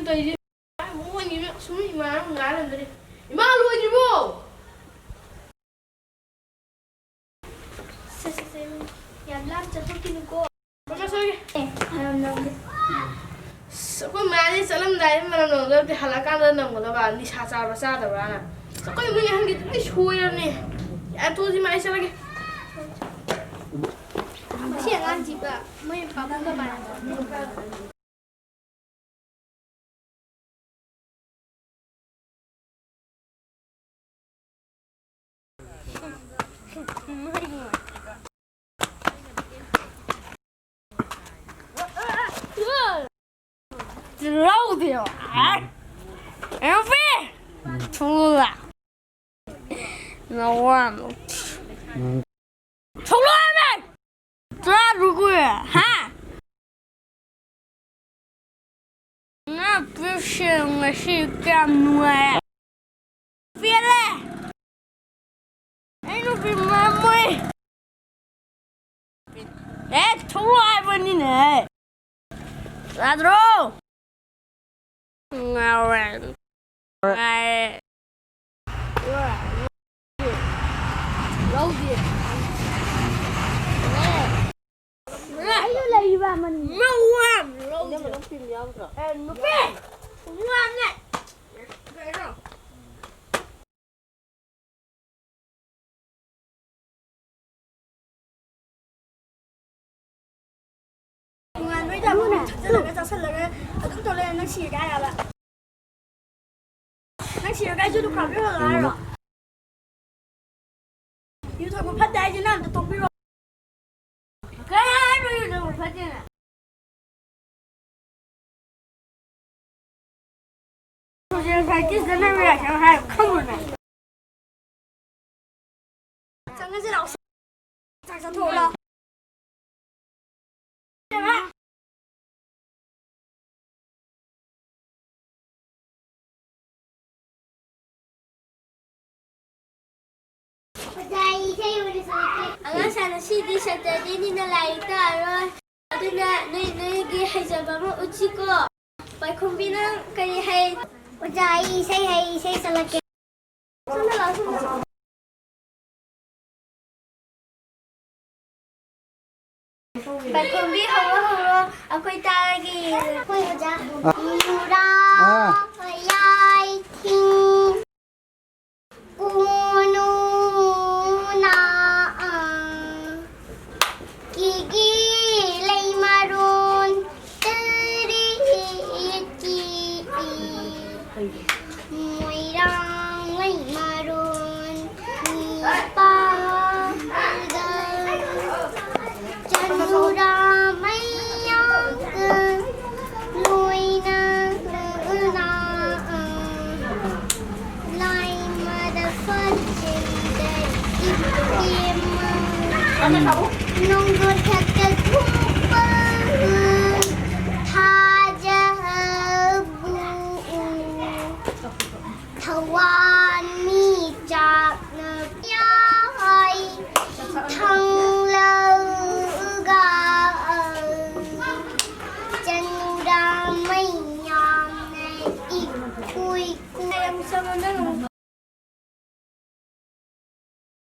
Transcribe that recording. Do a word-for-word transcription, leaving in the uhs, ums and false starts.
ꯇꯧꯔꯤꯁꯦ꯫ ꯃꯣꯏꯅꯤ ꯁꯨꯝ ꯏꯃꯥꯅ ꯉꯥꯏꯔꯝꯗ꯭ꯔꯦ꯫ ꯏꯃꯥ, ꯂꯣꯏꯗ꯭ꯔꯤꯕꯣ? ꯁꯦ, ꯁꯦ, ꯁꯦ, ꯌꯥꯝ ꯂꯥꯞ ꯆꯠꯊꯣꯛꯈꯤꯅꯨꯀꯣ꯫ ꯃꯃꯥ, ꯁꯣꯏꯒꯦ꯫ ꯑꯦ, ꯃꯅꯝ ꯅꯝꯒꯦ꯫ ꯑꯁ, ꯑꯩꯈꯣꯏ ꯃꯌꯥꯝꯁꯦ ꯆꯠꯂꯝꯗꯥꯏꯗ ꯃꯅꯝ ꯅꯝꯒꯗꯕꯗꯤ ꯍꯜꯂꯛꯀꯥꯟꯗ ꯅꯝꯒꯗꯕ, ꯅꯤꯁꯥ ꯆꯥꯕ꯭ꯔꯥ ꯆꯥꯗꯕ꯭ꯔꯥꯅ꯫ ꯑꯁ, ꯑꯩꯈꯣꯏ ꯏꯃꯨꯡꯒꯤ ꯑꯍꯟꯒꯤꯗꯤ ꯂꯣꯏ ꯁꯣꯏꯔꯕꯅꯦ꯫ ꯌꯥꯔꯦ, ꯇꯣꯛꯑꯁꯤ, ꯏꯃꯥ, ꯑꯩ ꯆꯠꯂꯒꯦ꯫ ꯃꯁꯤ ꯑꯉꯥꯡꯁꯤꯒ ꯃꯣꯏ ꯄꯥꯕꯨꯡꯒ ꯃꯥꯟꯅꯕ꯫ ꯂꯧꯗꯦꯕ꯫ ꯑꯦ? ꯑꯦꯝꯄꯤ! ꯊꯣꯛꯂꯛꯑꯣ꯫ ꯅꯋꯥ ꯅꯨꯡꯁꯤ꯫ ꯊꯣꯛꯂꯛꯑꯣ ꯍꯥꯏꯕ! ꯇꯥꯗ꯭ꯔꯣ ꯀꯨꯏꯔꯦ? ꯍꯥ? ꯅꯪ ꯄꯤꯁꯦ ꯉꯁꯤ ꯀꯌꯥꯝ ꯅꯨꯡꯉꯥꯏ? ꯄꯦꯜꯂꯦ! ꯑꯩ ꯅꯨꯄꯤ ꯃꯃꯣꯏ! ꯑꯦ, ꯊꯣꯛꯂꯛꯑꯣ ꯍꯥꯏꯕꯅꯤꯅꯦ! ꯇꯥꯗ꯭ꯔꯣ? ꯉꯥꯎꯔꯦ꯫ ꯉꯥꯏꯔꯦ꯫ ꯂꯧꯗꯦ꯫ ꯑꯩꯁꯨ ꯂꯩꯔꯤꯕ ꯑꯃꯅꯤ꯫ ꯃꯋꯥ ꯑꯃ ꯂꯧꯗꯦ꯫ ꯑꯦ, ꯅꯨꯄꯤ! ꯋꯥꯅꯦ꯫ ꯀꯩꯅꯣ? ꯅꯣꯏꯗ ꯑꯃꯨꯛ ꯊꯛꯆꯜꯂꯒ ꯆꯥꯁꯜꯂꯒ ꯑꯗꯨꯝ ꯇꯧ ꯂꯩꯔꯦ, ꯅꯪ ꯁꯤꯔꯒꯦ ꯍꯥꯏꯔꯕ? ꯅꯪ ꯁꯤꯔꯒ ꯑꯩꯁꯨ ꯗꯨꯀꯥꯟ ꯄꯤꯍꯜꯂꯣ ꯍꯥꯏꯔꯣ? ꯌꯨ ꯊꯛꯄ ꯐꯠꯇꯦ ꯍꯥꯏꯁꯦ ꯅꯪ ꯑꯝꯇ ꯇꯣꯛꯄꯤꯔꯣ꯫ ꯀꯩ ꯍꯥꯏꯅꯣ ꯌꯨ ꯊꯛꯄ ꯐꯠꯇꯦꯅ? ꯁꯣꯁꯤꯌꯦꯜ ꯁꯥꯏꯟꯇꯤꯁꯇ ꯅꯪ ꯔꯤꯌꯦꯛꯁꯟ ꯍꯥꯏ ꯈꯪꯕ꯭ꯔꯣ ꯅꯪ? ꯆꯪꯉꯁꯤ ꯂꯥꯛꯑꯣ꯫ ꯆꯥꯛ ꯆꯥꯊꯣꯛꯎꯔꯣ꯫ ꯑꯉꯥꯡꯁꯥ, ꯉꯁꯤꯗꯤ ꯁꯦꯇꯔꯗꯦꯅꯤꯅ ꯂꯥꯏꯔꯤꯛ ꯇꯥꯔꯔꯣꯏ꯫ ꯑꯗꯨꯅ ꯅꯣꯏ ꯅꯣꯏꯒꯤ ꯍꯩꯖꯕ ꯑꯃ ꯎꯠꯁꯤꯀꯣ꯫ ꯄꯥꯏꯈꯣꯝꯕꯤ, ꯅꯪ ꯀꯔꯤ ꯍꯩ? ꯑꯣꯖꯥ, ꯑꯩ ꯏꯁꯩ ꯍꯩ, ꯏꯁꯩ ꯁꯛꯂꯛꯀꯦ꯫ ꯁꯣꯝꯗ ꯂꯥꯛꯑꯣ, ꯁꯣꯝꯗ꯫ ꯄꯥꯏꯈꯣꯝꯕꯤ, ꯍꯧꯔꯣ, ꯍꯧꯔꯣ, ꯑꯩꯈꯣꯏ ꯇꯥꯔꯒꯦ꯫ ꯑꯩꯈꯣꯏ ꯑꯣꯖꯥ꯫ ꯅꯨꯔꯥ ꯑꯥ꯫ ꯌꯥꯏꯊꯤꯡ ꯀꯣꯅꯨꯅ ꯀꯤꯒꯤ ꯂꯩꯃꯔꯣꯟ ꯇꯔꯤ ꯀꯤ ꯃꯣꯏꯔꯥꯡ ꯂꯩꯃꯔꯣꯟ ꯅꯤꯄꯥꯜꯗ ꯆꯅꯨꯔꯥ ꯃꯩꯌꯥꯝꯒ ꯂꯣꯏꯅ ꯂꯥꯏ ꯃꯗ ꯐꯖꯩꯗ ꯏꯕꯦꯝꯃ꯫ ꯅꯣꯡꯗꯣꯟ ꯊꯛꯇ ꯊꯨꯝ